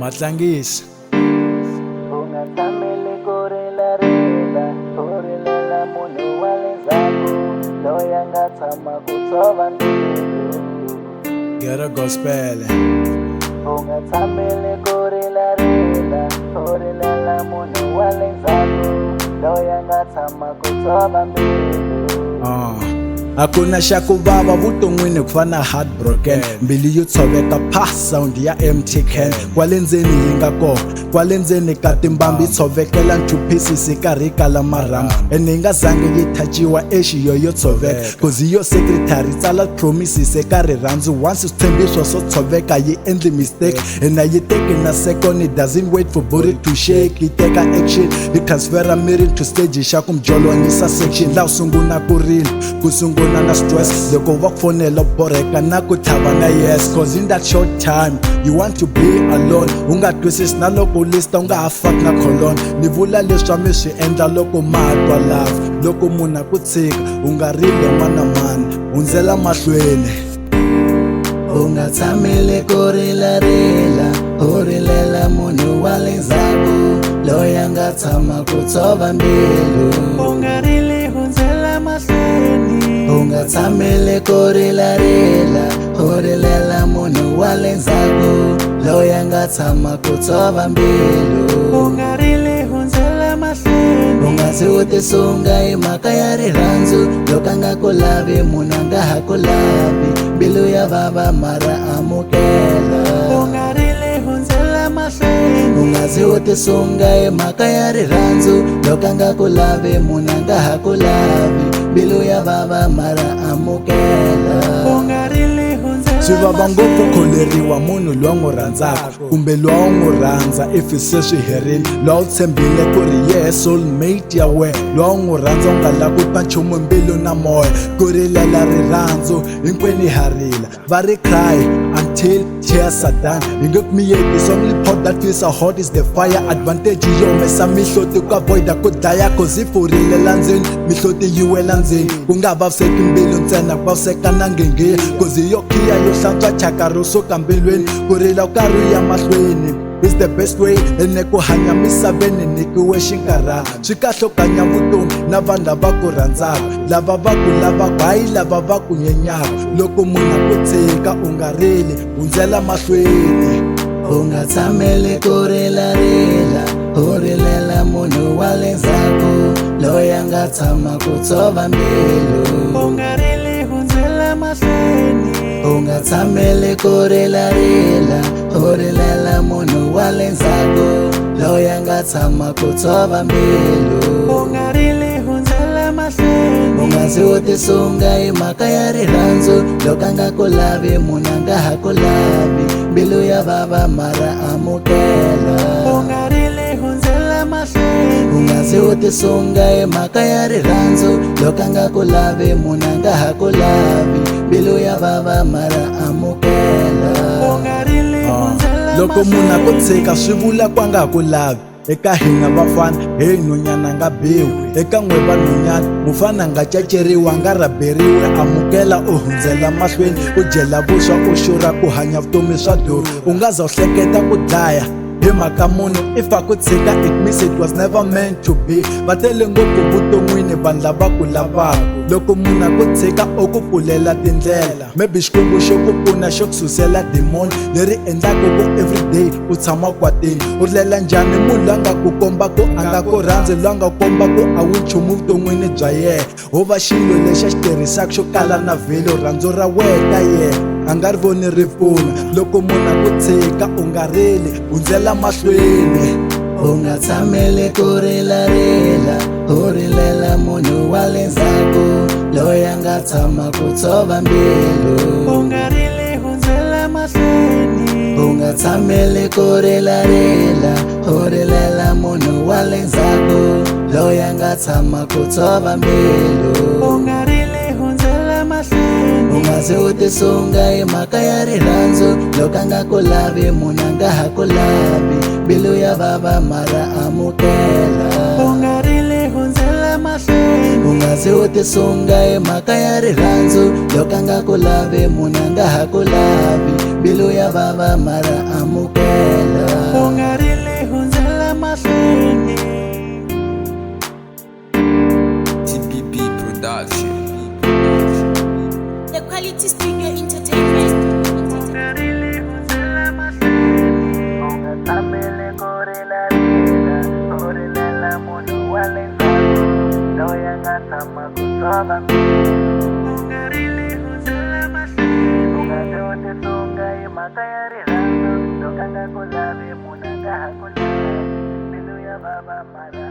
Matlangisa. U nga tshameli ku rilarila, u rilela munhu wa le ndzhaku loyi a nga tshama ku tshova mbilu. Ghetto gospel. U nga tshameli ku rilarila, u rilela munhu wa le ndzhaku loyi a nga tshama ku tshova mbilu. A ku na xa ku vava vuton'wini ku fana na heartbroken, mbilu yo tshoveka pa sound ya empty can. Kwale ndzeni yi nga kona, kwale ndzeni ka timbambi yi tshovekela two pieces yi karhi yi kala marhambu, ene yi nga zangi yi thachiwa exi yo yo tshoveka, cause yo secretary tsala promises eka rirhandzu. Once switshembiso swo tshoveka, yi endli mistake, ene yi teki na second. It doesn't wait for body to shake, yi teka action, yi transfera miri to stage xa ku mjolonyisa section. Laha u sungula ku rila, ku sungula na stress, loko va ku fonela borheka na ku tlhava na yes, cause in that short time you want to be alone. U nga twisisi na loko u lista, u nga ha faki na colon. Ni vula leswi mi swi endla loko ma twa love. Loko munhu a ku tshika, u nga rili n'wana mani, hundzela mahlweni. U nga tshameli ku rilarila, u rilela munhu wa le ndzhaku loyi a nga tshama ku tshova mbilu. U nga rili, hundzela mahlweni. U nga tshameli ku rilarila, u rilela munhu wa le ndzhaku loyi a nga tshama ku tshova mbilu. U nga rili, hundzela mahlweni. U nga zi u tisunga hi mhaka ya rirhandzu. Loko a nga ku lavi, munhu a nga ha ku lavi. Mbilu ya vava, mara amukela. U nga rili, hundzela mahlweni. U nga zi u tisunga hi mhaka ya rirhandzu. Loko a nga ku lavi, munhu a nga ha ku lavi. Mbilu ya vava, mara amukela. U nga rili, hundzela Swi vava ngopfu mahlweni. kholeriwa munhu loyi a n'wi rhandzaka, kumbe loyi a wu n'wi rhandza if se swi herile, loyi a wu tshembile ku ri yehe soulmate ya wena, loyi a wu n'wi rhandza u nga lavi ku twa nchumu mbilu na moya. Ku rilela rirhandzu hinkwenu ha rila, va ri cry until tears are done. Hi nge ku miyeti, so only pot that feels so hot is the fire. Advantage yo humesa mihloti ku avoida ku dlaya, cause if u rilela ndzeni, mihloti yi wela ndzeni, ku nga vaviseki mbilu ntsena, ku vaviseka na ngengeya, cause yo khiya yo hlantswa chaka ro suka mbilwini. Ku rila u karhi u ya mahlweni is the best way, ene ku hanya misaveni nyikiwe xinkarhana. Swi kahle u hanya vutomi na vanhu lava ku rhandzaka, lava va ku lavaka, hayi lava va ku nyenyaka. Loko munhu a ku tshika, u nga rili, hundzela mahlweni. U nga tshameli ku rilarila, u rilela munhu wa le ndzhaku loyi a nga tshama ku tshova mbilu. U nga rili, hundzela mahlweni. U nga tshameli ku rilarila, u rilela munhu wa le ndzhaku loyi a nga tshama ku tshova mbilu. U nga rili, hundzela mahlweni. U nga zi u tisunga hi mhaka ya rirhandzu. Loko a nga ku lavi, munhu a nga ha ku lavi. Mbilu ya vava, mara amukela. U nga rili, hundzela mahlweni. U nga zi u tisunga hi mhaka ya rirhandzu. Loko a nga ku lavi, munhu a nga ha ku lavi. Mbilu ya vava, mara amukela. U nga rili, hundzela Loko munhu a ku mahlweni. tshika, swi vula ku a nga ha ku lavi. Eka hina vafana, heyi, nhwanyana nga biwi. Eka n'we vanhwanyana, mufana nga caceriwa, nga rhaberiwi. Amukela, u hundzela mahlweni, u dyela vuswa u xurha. Ku hanya vutomi swa durha, u nga za u hleketa ku dlaya hi mhaka munhu. If a ku tshika, it means it was never meant to be. Va tele ngopfu vuton'wini vanhu lava ku lavaka. Loko munhu a ku tshika, u ku pfulela tindlela, maybe Xikwembu xo ku pfuna, xo ku susela demon leri endlaka ku everyday u tshama kwateni. U rilela njhani munhu loyi a nga ku komba ku a nga ku rhandzi, loyi a nga komba ku a wu nchumu vuton'wini bya yena? Ho va xilo lexi a xi tirhisaka xo kala na vhelo. Rhandzu ra wena ka yena a nga ri voni ri pfuna. Loko munhu a ku tshika, u nga rili, hundzela mahlweni. U nga tshameli ku rilarila, u rilela munhu wa le ndzhaku loyi a nga tshama ku tshova mbilu. U nga rili, hundzela mahlweni. U nga tshameli ku rilarila, u rilela munhu wa le ndzhaku loyi a nga tshama ku tshova mbilu. U nga rili, hundzela mahlweni. U nga zi u tisunga hi mhaka ya rirhandzu. Loko a nga ku lavi, munhu a nga ha ku lavi. Mbilu ya vava, mara amukela. U nga rili, hundzela mahlweni. U nga zi u tisunga hi mhaka ya rirhandzu. Loko a nga ku lavi, munhu a nga ha ku lavi. Mbilu ya vava, mara amukela. U tshova mbilu. U nga rili hundzela mahlweni. U nga ze u tisunga hi mhaka ya rirhandzu. Loko a nga ku lavi munhu a nga ha ku lavi. Mbilu ya vava mara.